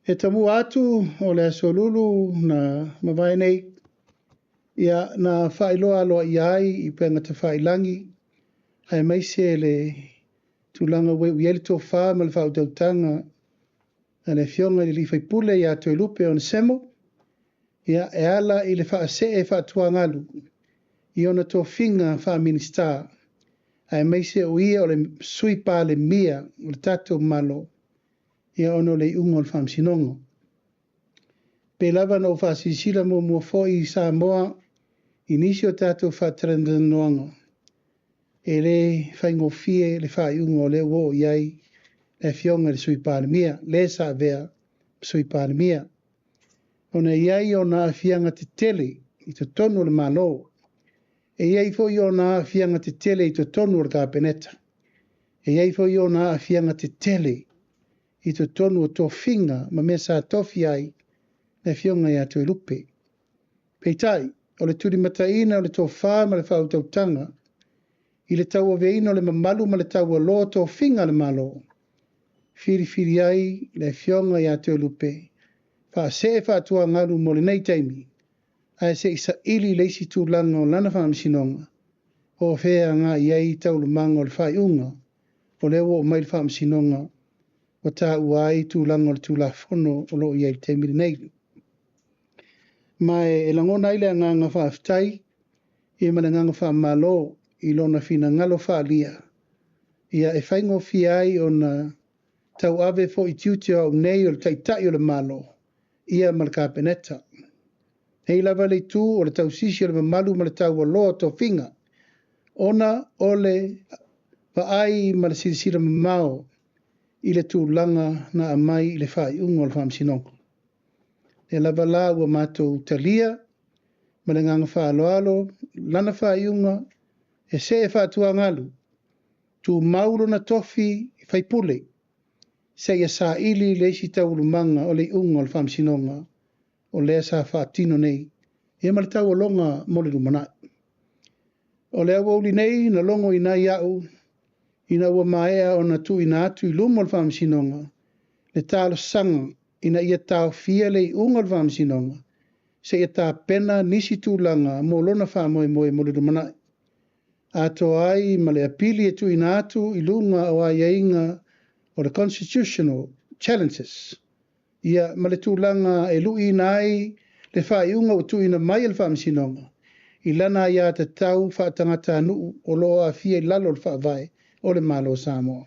E tamua atu o le Aso Lulu na mavae nei, ia, na faailoa aloaia ai i upega tafailagi aemaise le tulaga ua iu i ai le tofa ma le faautautaga a le Afioga i le sui usufono ia Toelupe Onesemo, ia, e ala i le faasee faatuagalu i ona tofiga faa-Minisita, aemaise o ia o le Sui Palemia o le tatou Malo, ia, ona o le iuga o le Faamasinoga. Pei lava na ou faasilasila muamua foi i Samoa i nisi o tatou faatalatalanoaga, e le faigofie le faaiuga o lea ua oo i ai le Afioga i le Sui Palemia, le sa avea ma Sui Palemia, ona e i ai ona aafiaga tetele i totonu o le Malo, e i ai foi ona aafiaga tetele i totonu o le Kapeneta, e i ai foi ona aafiaga tetele i totonu o tofiga ma mea sa tofi ai le Afioga ia Toelupe. Peitai, o le tulimataiina o le tofa ma le faautautaga i le tauaveina o le mamalu ma le taualoa o tofiga a le Malo, filifili ai le Afioga ia Toelupe, faasee faatuagalu mo lenei taimi, ae se i saili le isi tulaga o lana faamasinoga, o fea agai i ai taualumaga o le faaiuga o lea ua oo mai le faamasinoga ua taua ai tulaga o le Tulafono o lo o i ai i le taimi lenei. Ma e lagona ai le agaga faafetai ia ma le agaga faamalo i lona finagalo faaalia, ia e faigofie ai ona tauave foi tiute o au nei o le Taitai o le Malo, ia ma le Kapeneta. Nei lava le itu o le tausisi o le mamalu ma le taualoa o tofiga, ona o le vaai ma le silasila mamao i le tulaga na aumai i le faaiuga o le Faamasinoga. Lea lava la ua matou talia ma le agaga faaaloalo lana faaiuga e see faatuagalu, tumau lona tofi faipule, seia saili le isi taualumaga o le iuga o le Faamasinoga o lea sa faatino nei, ia ma le taualoga mo le lumanai. O le aoauli nei na logoina ai au ina ua maea ona tuuina atu i luma o le Faamasinoga le talosaga ina ia taofia le iuga o le Faamasinoga seia tapena nisi tulaga mo lona faamoemoe mo le lumanai, atoa ai ma le apili e tuuina atu i luga o aiaiga o le Constitutional Challenges, ia ma le tulaga e luiina ai le faaiuga ua tuuina mai e le Faamasinoga i lana aiatatau faatagatanuu o lo o aafia i lalo o le Faavae o le Malo o Samoa.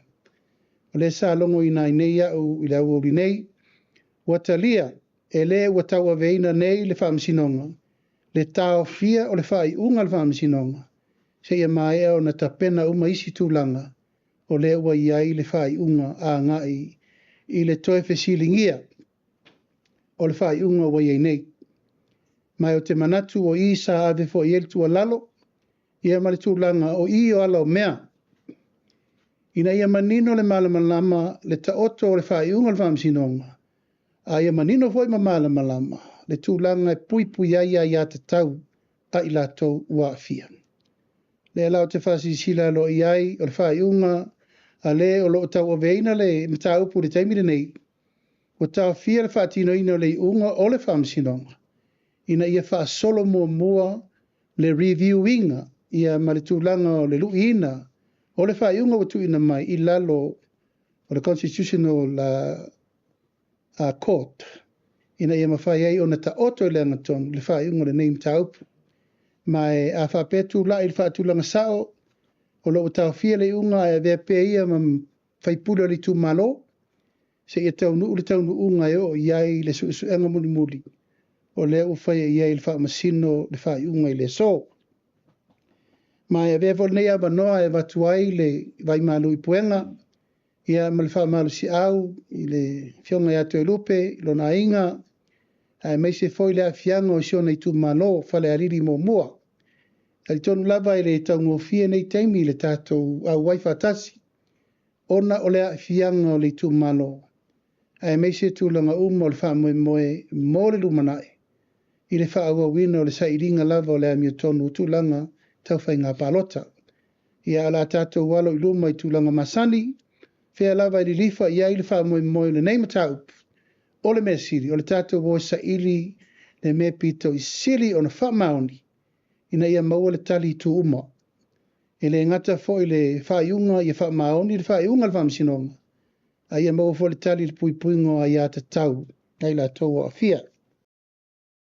O lea sa logoina ai nei au i le aoauli nei, ua talia e le ua tauaveina nei le Faamasinoga le taofia o le faaiuga a le Faamasinoga seia maea ona tapena uma isi tulaga o lea ua i ai le faaiuga agai i le toe fesiligia o le faaiuga ua i ai nei. Ma ou te manatu o i sa ave foi i ai le tuualalo, ia ma le tulaga o i o ala o mea, ina ia manino le malamalama le taoto o le faaiuga o le Faamasinoga, a ia manino foi ma malamalama le tulaga e puipui ai aiatatau a i latou ua aafia. Lea la ou te faasilasila aloaia ai o le faaiuga a le o lo o tauaveina le mataupu i le taimi lenei, ua taofia le faatinoina o le iuga o le Faamasinoga ina ia faasolo muamua le review ina ia ma le tulaga o le luiina o le faaiuga ua tuuina mai i lalo o le Constitutional Court, ina ia mafai ai ona taoto i le agatonu le faaiuga o lenei mataupu. Ma e a faapea tulai le faatulaga sao o lo o taofia le iuga ae avea pea ia ma faipule o le itumalo, seia taunuu le taunuuga e oo i ai le suesuega mulimuli o lea ua faia i ai le faamasino le faaiuga i le aso. Ma e avea foi lenei avanoa e avatu ai le vaimalu i puega ia ma le faamalosiau i le Afioga ia Toelupe, i lona aiga, aemaise foi le aafiaga o si ona itumalo Falealili muamua. Talitonu lava e le taugofie nei taimi i le tatou auai faatasi, ona o le aafiaga o le itumalo, aemaise tulaga uma o le faamoemoe mo le lumanai, i le faaauauina o le sailiga lava o le amiotonu o tulaga tau faiga palota. Ia o le a tatou alo i luma i tulaga masani, fea lava e lilifa i ai le faamoemoe o lenei mataupu, O le mea sili, o le tatou o e saili le mea pito i sili ona faamaoni ina ia maua le tali i itu uma. E le gata foi le faaiuga ia faamaoni le faaiuga a le Faamasinoga, a ia maua foi le tali i le puipuiga o aiatatau a i latou o aafia.